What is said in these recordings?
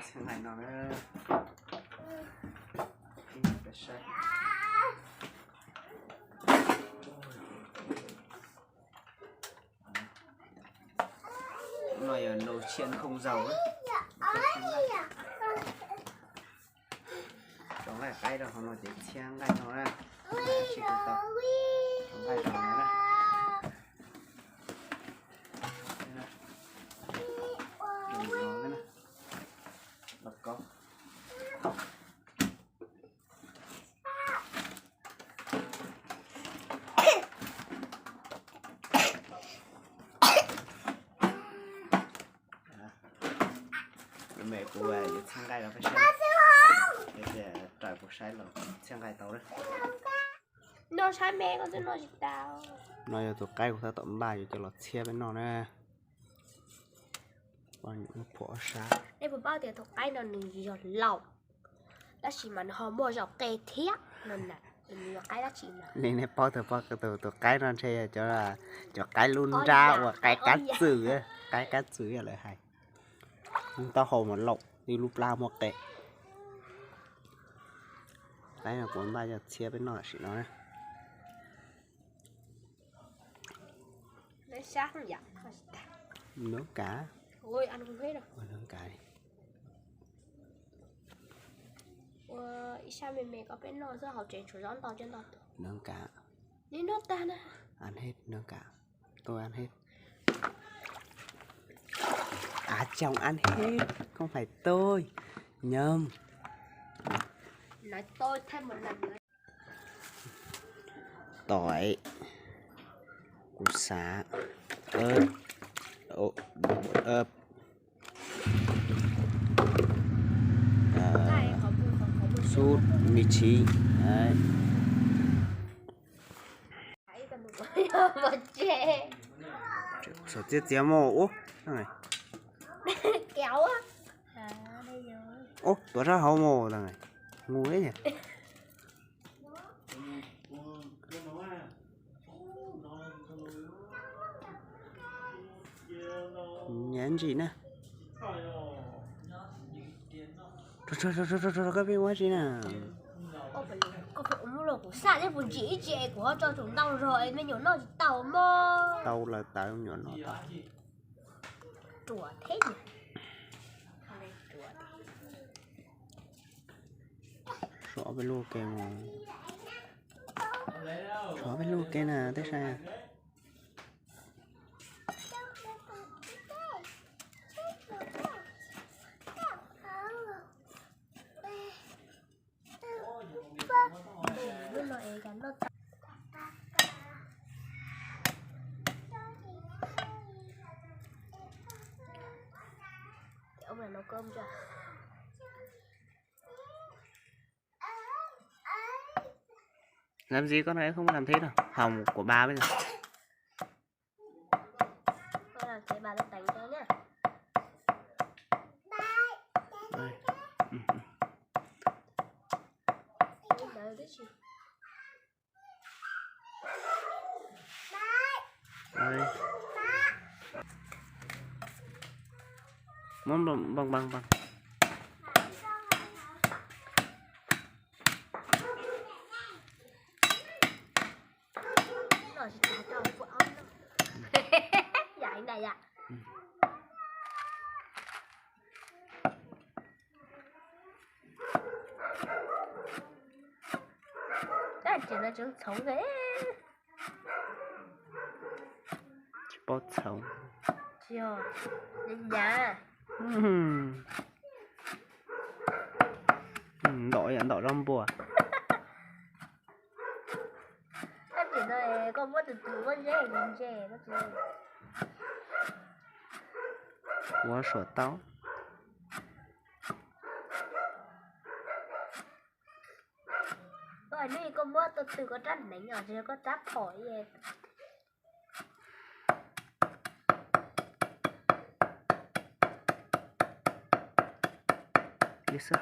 Txhiab nqaij no na. Peb saib. No yog nau tshiab khoo zaus. Cov nqaij qaib rau hauv no ces txhiab nqaij no na. Nqaij tau. Cov nqaij rau no na. Los kaub. Me kuv yuav txhiab nqaij rau peb saib. Raws kuv saib los txhiab nqaij tau lawm. No saib me koj twb noj tsis tau. No yog tus qaib kuv tab tom npaj yuav coj los txhiab peb noj na. Poj niam muab phua ob sab. Nej puas paub tias tus qaib no nws yog laus, tab sis mas nws ho muaj zaum qe thiab no na. Nws yog qaib dab tsi na? Li nej paub tus, tus qaib no ntshe yog cov, cov qaib lub nrab uas qaib kab txwm, qaib kab txwm yog lawv hais. Taub hau mas laum, ib lub plab muaj qe. Qaib no kuv npaj coj txhiab peb noj tam sim no na. Nws kav, nws kav li. Ua ib sab me me kom peb noj xwb, hauv tsev tshuav zaub ntau coj ntau tuaj. Nws kav. Nws noj tag na. Ăn hết, nws kav. Tôi ăn hết. À, chồng ăn hết, không phải tôi. Nhầm. Nói tôi thêm một lần nữa. Tỏi, củ sả, ớt, ổ, ớt, ờ, súp, mì chính. Đấy. Sov txiab txiab mog ub. Ub, tuav sab hauv mog, ngu ib yam. Nyiam ntsim na. Koj pheej ua muab los kuv xav thiab, kuv ntsim ib tsi es kuv ho tso tsum ntau zog es me nyuam noj tsis tau mog. Tau lawm tawv me nyuam noj tau. Ruam thiab. Suav peb lub ke mus. Suav peb lub ke na tej saib. Làm gì con này không làm thế đâu, hỏng của bà bây giờ. Con làm thế bà lên đánh cho nhá. Đây. Ừ, ừ. Đấy, đấy chứ. Đây. Món bằng, bằng, bằng, bằng. Các anh chị nói trưởng thống thế. Tsis paub txhoov. Tsis yog, nyab nyab. Ntau yam ntau zaub npua. Koj muab tus tus muab zeb ntse ntse. Ua suav tau. Koj neb koj muab tus tus koj rab hneev os, tsis yog koj rab phom. Li xwb.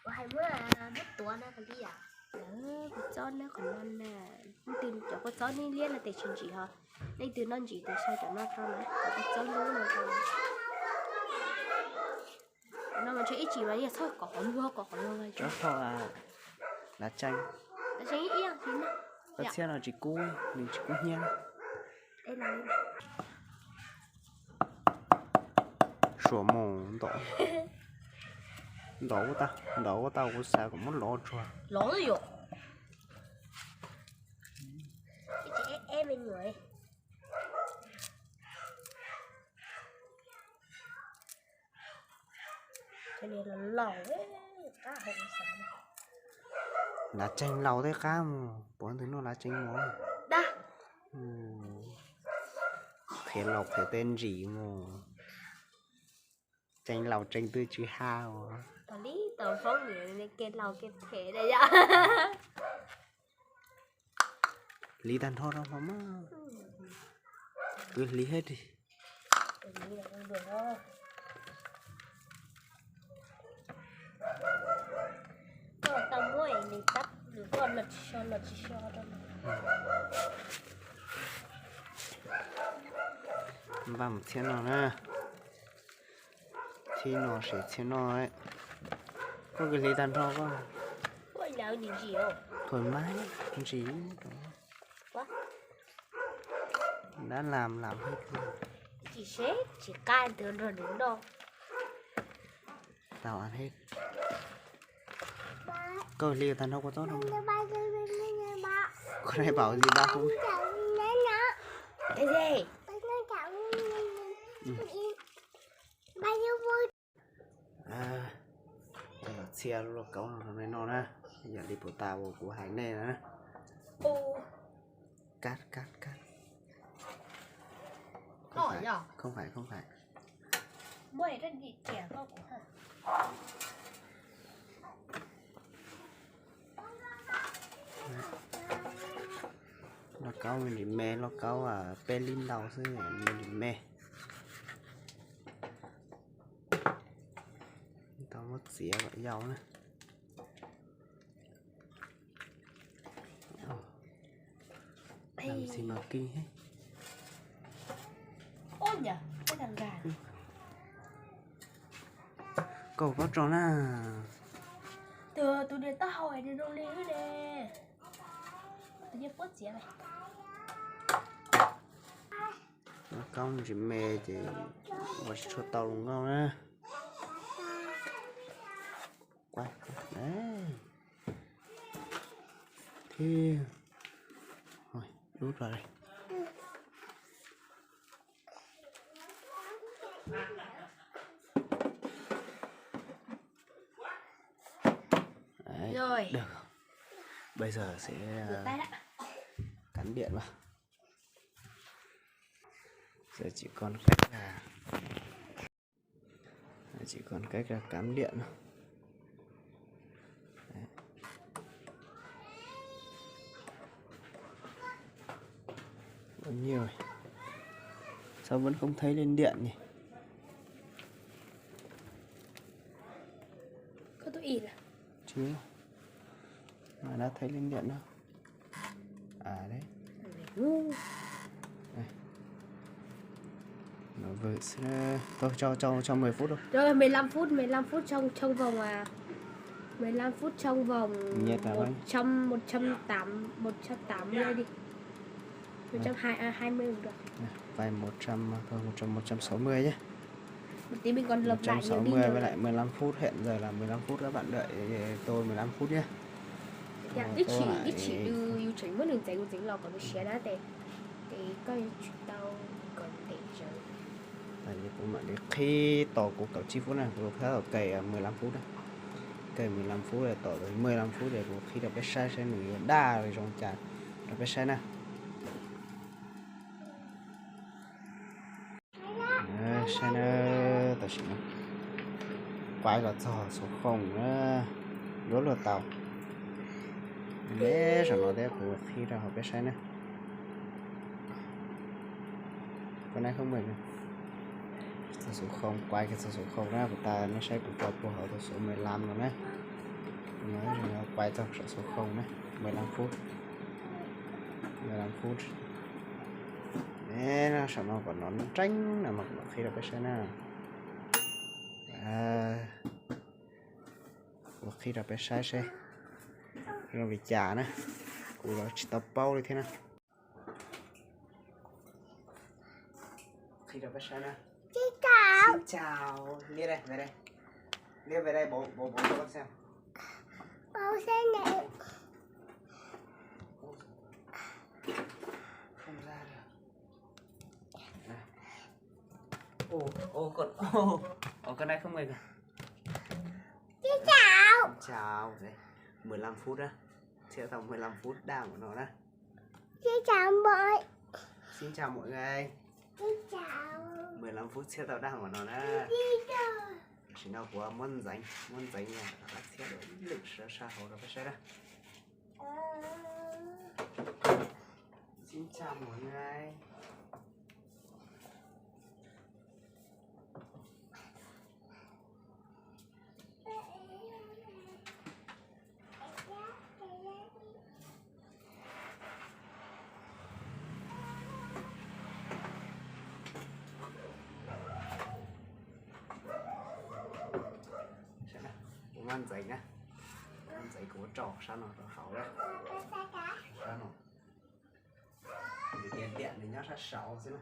Ua hais muab, muab tuav no kom li yom. Kuv txob neb qhov no na, leej twg cov kua txob nej liab no tes tsis ntsim ho, leej twg noj ntsim tes sau cov no rau na, cov kua txob lub no rau. No mas ntshe ib tsim mas yog txhob kom qhov muag kom qhov muag. Tsob hau, lav tsees. Lav tsees ib yam thiab na. Koj txhiab no tsis kub, nws tsis kub hnyiab. Suam mus ntaus, ntaus ua tau, ntaus ua tau kuv xav kom muab lov tsuag. Lov yom. Ib tsis eb eb me nyuam. Lav tsees laus tej qab mus, puav ntwg noj lav tsees mus. Qhiav laus qhiav tej ntsim mus. Tsees laus tsees twg tsis ha. Hliv tag nrho rau hauv mas. Kwv hliv thiab ris. Npaj mus txhiab noj na. Txhiab no, txhiab no. Koj kwv hliv tag nrho koj. Koj mas ntsis dab lam lam. Tau, koj hliv tag nrho kua txob no. Koj nai pam li dab kub. Txhia lub lauj kaub no rau nej noj na, yam li puas tas uas kuv hais nej na. Cắt, cắt, cắt. Không phải, không phải, không phải. Lauj kaub me ntsis me, lauj kaub peb lib ntau xwb, me ntsis me. Tau muab txiav kom yau na. Làm gì mà kinh thế. Kaus pob tsuas na. Tus niag taub hau nws zoo li ne. Tus niag pob txiav. Kaub ntsis me ces ua tsis tshua tau los nkauj na. Thiab, dub rau đây. Rồi. Được rồi. Bây giờ sẽ, ờ, cắm điện vào. Giờ chỉ còn cách là, chỉ còn cách là cắm điện thôi. Đấy. Bao nhiêu này? Sao vẫn không thấy lên điện nhỉ? Có tôi in à? Chưa. Mà đã thấy lên điện đâu. À đấy. Ui. Đây. Nó vự xí. Thôi cho, cho, cho mười phút thôi. Rồi, mười lăm phút, mười lăm phút trong, trong vòng, à, mười lăm phút trong vòng một trăm, một trăm tám, một trăm tám mươi đi. Một trăm hai mươi, à, hai mươi cũng được. Đây, vay một trăm, thôi, một trăm, một trăm sáu mươi nhé. Một tí mình còn lặp lại nhiều đi nhiều lại. Một trăm sáu mươi với lại mười lăm phút, hiện giờ là mười lăm phút, các bạn đợi tôi mười lăm phút nhé. Ib chim, ib chim yus tseem muab nws ntxeev ntxeev los kom nws siav na tes, tes koj yuav tsum tau kom ntev zawv. Kuv mam li qhib tos kuv kaum tsib phút na, kuv qhib tos cày mười lăm phút na. Cày mười lăm phút, tos mười lăm phút ces kuv qhib rau peb saib saib nws yuav daj zoo cas rau peb saib na. Saib na, tam sim no quav los txog xuv khoom na, luab luag tau. Neb saum no thiab kuv qhib rau hauv peb saib na. Koj nab khaub npawj, txog xuv khoom, quav kiag txog xuv khoom na, kuv tas nej saib kuv tso puag hauv tus xuv mười lăm no na. Quay txog saum xov khoo na, mười lăm phút. Mười lăm phút. Saum no kom nov nreeb no mas kuv mam qhib rau peb saib na. Kuv qhib rau peb saib seb zoo li cas na. Kuv los tsis tau paub li thiab na. Qhib rau peb saib na. Xin chào. Liếc đây, về đây. Liếc về đây, bố, bố, bố cho con xem. Bố xem này. Không ra được. Đây. Ồ, ồ, con, ồ, ồ, con này không người cả. Xin chào. Chào. Đây, mười lăm phút đó. Sẽ tầm mười lăm phút đang của nó đó. Xin chào mọi Xin chào mọi người. Xin chào. Mười lăm phút sẽ tao đang của nó đó. Xin chào. Xin chào của Món Dánh, Món Dánh nha. Các bạn sẽ đổi lượng sơ sa hầu đó, bác sĩ đó. Xin chào mọi người. Ua ntxeev na, ua ntxeev kuv tso sab no rau hauv na. Sab no, nws tias tiam nws nyob sab saud xwb na.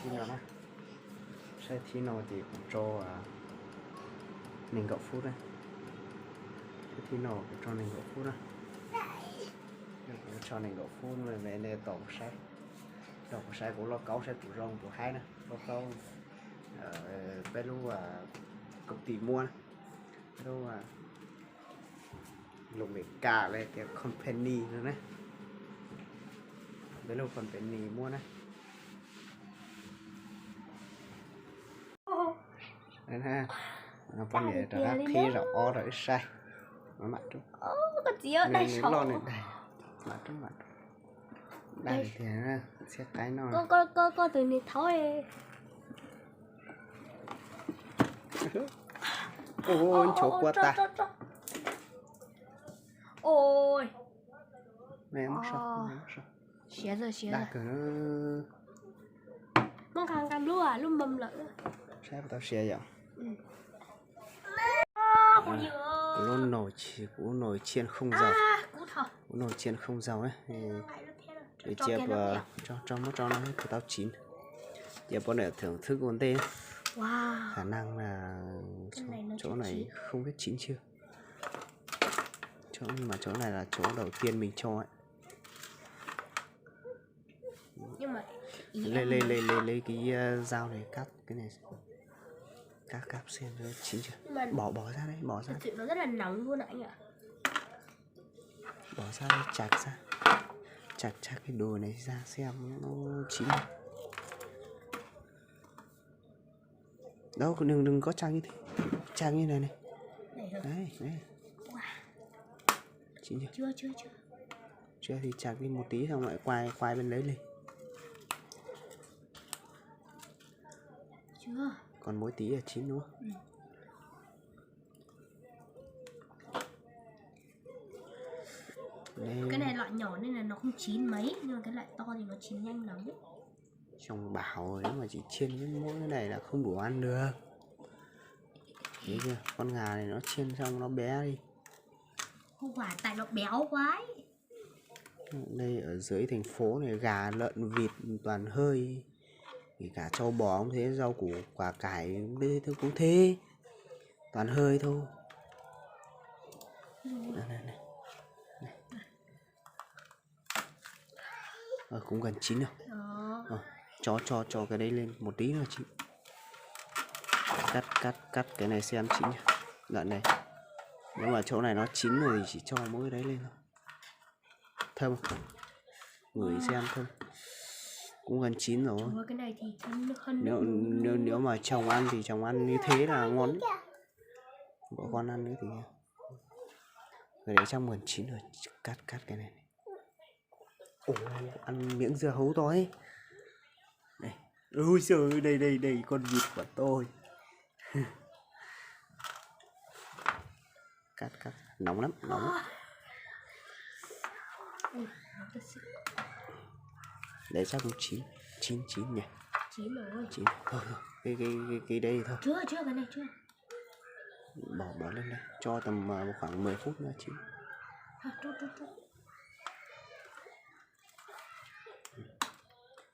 Thib no na, saib thib no ces kuv tso nees nkaum phút na. Saib thib no kuv tso nees nkaum phút na. Kuv tso nees nkaum phút no, nej tos kuv saib, tos kuv saib kuv lauj kaub saib puas zoo puas haib na. Lauj kaub peb lub công ty muab na, lub lus Meskas lawv tias company no na, peb lub company muab na. Poj niam rov qab qhib zaum ob rau wb saib. Mam rub, nws loj nws daig, mam rub, mam rub. Daig tiag, txhiab qaib noj. Ua nchuav kua tas. Dag kawg. Saib puas tau siav yom. Kuv lub nồi chiên không dầu, kuv lub nồi chiên không dầu, cia, muab tso no puas tau chín. Cia poj niam thưởng thức ua ntej. Khả năng là chỗ này không biết chín chưa. Chỗ, nhưng mà chỗ này là chỗ đầu tiên mình cho ấy. Lấy, lấy, lấy, lấy, lấy cái ờ, dao này cắt cái này. Cắt, cắt xem nó chín chưa. Bỏ, bỏ ra đấy, bỏ ra. Thật sự nó rất là nóng luôn ạ anh ạ. Bỏ ra đây, chặt ra. Chặt, chặt cái đồ này ra xem nó chín không. Đâu, đừng, đừng có chặt như thế. Chặt như này này. Đấy, đấy. Chín chưa? Chưa, chưa, chưa. Chưa thì chặt đi một tí xong lại quay, quay bên đấy lên. Chưa. Còn mỗi tí là chín đúng không? Ừ. Cái này loại nhỏ nên là nó không chín mấy, nhưng mà cái loại to thì nó chín nhanh lắm. Trong bảo nếu mà chỉ chiên với mỗi cái này là không đủ ăn được. Thấy chưa? Con gà này nó chiên xong nó bé đi. Không phải, tại nó béo quá ấy. Đây ở dưới thành phố này gà lợn vịt toàn hơi. Kể cả trâu bò cũng thế, rau củ quả cải cũng thế, cũng thế. Toàn hơi thôi. Đây, đây, đây. Đây. Ờ, cũng gần chín rồi. Ờ, cho cho cho cái đấy lên một tí nữa chín. Cắt cắt cắt cái này xem chín nhá. Đoạn này, nếu mà chỗ này nó chín rồi thì chỉ cho mỗi cái đấy lên thôi. Thơm. Ngửi xem thơm. Cũng gần chín rồi. Ủa, cái này thì thơm hơn nước. Nếu, nếu, nếu mà chồng ăn thì chồng ăn như thế là ngon. Bọn con ăn nữa thì cái đấy chắc gần chín rồi. Cắt cắt cái này. Ồ, ăn miếng dưa hấu to ấy. Đây. Ui giời, đây, đây, đây, con vịt của tôi. Cắt, cắt. Nóng lắm, nóng lắm. Đấy chắc cũng chín, chín, chín nhỉ? Chín rồi. Chín. Thôi, thôi, cái, cái, cái, cái đây thôi. Chưa, chưa, cái này chưa. Bỏ, bỏ lên đây, cho tầm, ờ, khoảng mười phút nữa chín. Thôi, trút, trút, trút.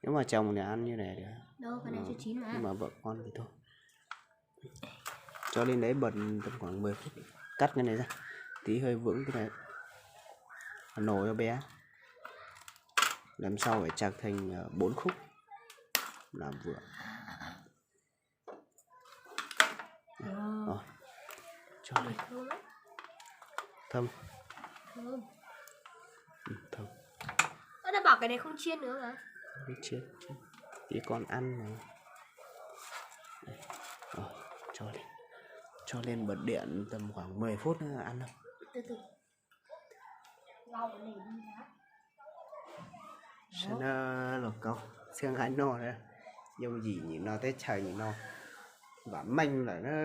Nếu mà chồng thì ăn như này được. Đâu, cái này chưa chín mà. Nhưng mà vợ con thì thôi. Cho lên đấy bật tầm khoảng mười phút. Cắt cái này ra. Tí hơi vướng cái này. Nổ cho bé. Làm sao phải chặt thành, ờ, bốn khúc. Làm vừa. Wow. Ờ. Cho lên. Thơm lắm. Thơm. Thơm. Ừ, thơm. Ơ, nó bảo cái này không chiên nữa hả? Không biết chiên. Tí con ăn mà. Đây. Ờ, cho lên. Cho lên bật điện tầm khoảng mười phút nữa ăn thôi. Từ từ. Saib na, lauj kaub txhiab nqaij noj na, yooj yim nim no teb chaws nim no vam meej lawm na.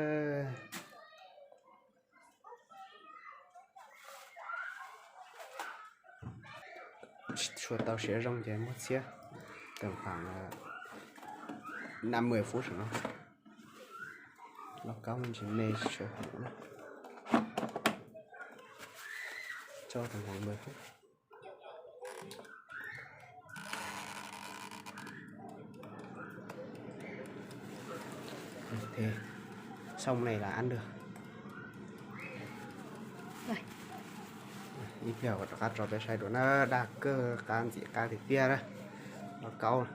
Tsis tshua tau siav zoo ces muab txhiab tau khoảng năm mười phút saum no. Lauj kaub me ntsis me tsis tshua hum na. Cho tầm khoảng mười phút. Thế, xong này là ăn được. Ib pliag kuv rov qab tso peb saib dua na, daj kawg, qab ntxim qab tiag tiag na. Lauj kaub.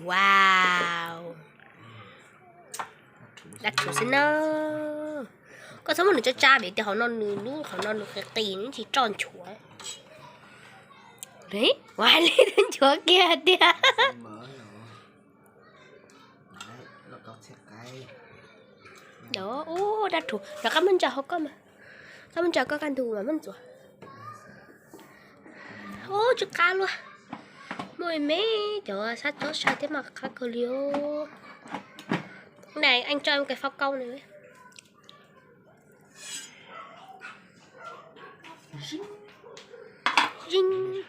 Wow. Dab tshua xwb na. Koj txhob muab nws tsab tsab vim tias hauv no nws lub, hauv no nws qis qis, nws tsis tso nchuav. Ua li twb nchuav kiag tiag. Ub, dab tshua, rov qab muab ntsaws hauv koj mas. Qab muab ntsaws koj kaj ntug mas muab ntxuav. Ub, tsw qab luaj. Muaj me cov sab tsob sai thiab mas qab kawg li os. Này, anh cho em cái phao câu này với. Zing.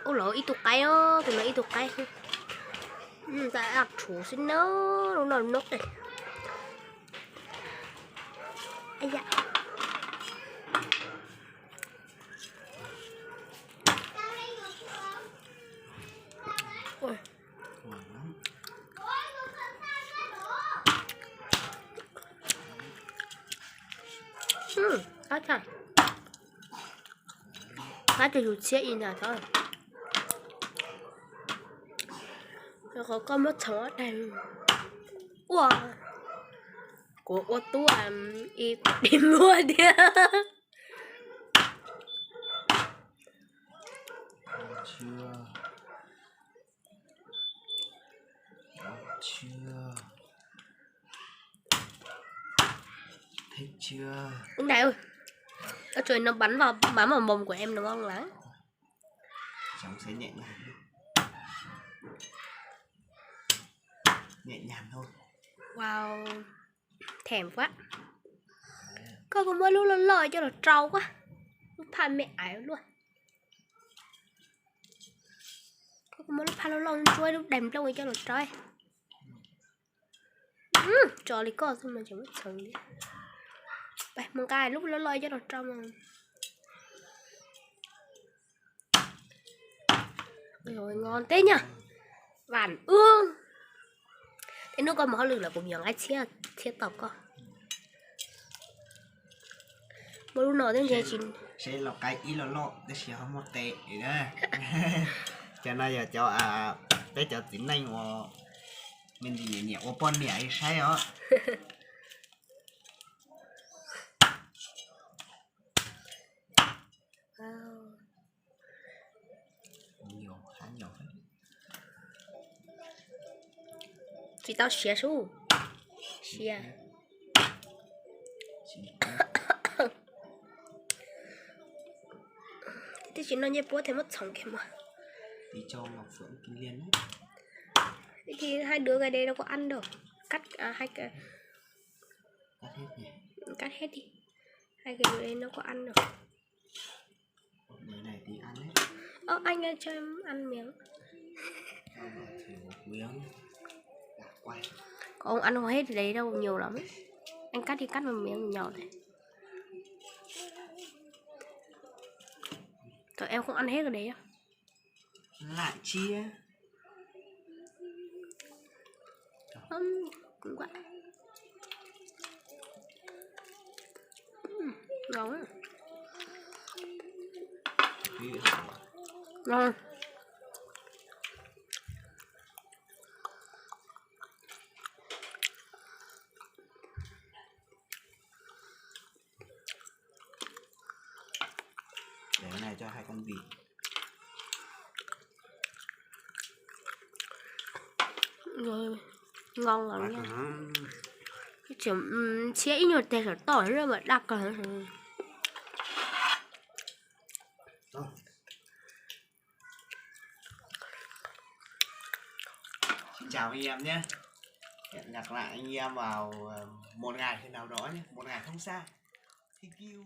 Ub, los ib tug qaib os, tus no ib tug qaib. Tab tshuav xwb na, lub no noj. Qab tshaj. Qab tshaj yus txhiab ib ntag xwb. Qhov koj muab txhoov ob daig. Ua, kuv ua tub ib kuv dib muag thiab. Ntag, ua tsuas no bắn vào má mỏng mỏng của em đúng không lắm? Wow, thèm quá. Koj, koj muab lub loj loj coj los rau kuv, lub phaj me aiv luaj. Koj, koj muab lub phaj loj loj ntsuab lub daim nplooj coj los rau. Tso li koj xwb mas tseem muab txhoov li. Mus nqa lub loj loj coj los rau mas. Rồi ngon thế nhỉ. Bản ương. Ib hnub koj mus hauj lwm los kuv yog nqaij txhiab txhiab tau koj. Muaj lub no twb ntshe tsis, seb los qaib ib los loj tab sis ho muaj qe na. Cov no yog cov, peb cov txiv neej uas me ntsis nyiam nyiam ua poj niam saib os. Tsis tau siav sub. Siav. Twb tsis noj ncej puab thiaj muab txhoov kiag mas. Ib khi hai đứa cái đấy đâu có ăn đâu. Cắt, à, hai cái. Cắt hết đi. Cắt hết đi. Hai cái đấy nó có ăn đâu. Ơ, anh cho em ăn miếng. Không ăn hết cái đấy đâu, nhiều lắm. Anh cắt đi, cắt một miếng nhỏ này. Tụi em không ăn hết cái đấy đâu. Lại chia. Ừm, cũng vậy. Ừm, ngon quá. Ngon. Để cái này cho hai con vịt. Ngon lắm nha. Chỉ, ừm, chia ít nhiều tiền sổ tỏ rất là đắt cơ. Xin chào anh em nhé. Hẹn gặp lại anh em vào, ờ, một ngày khi nào đó nhé. Một ngày không xa. Thank you.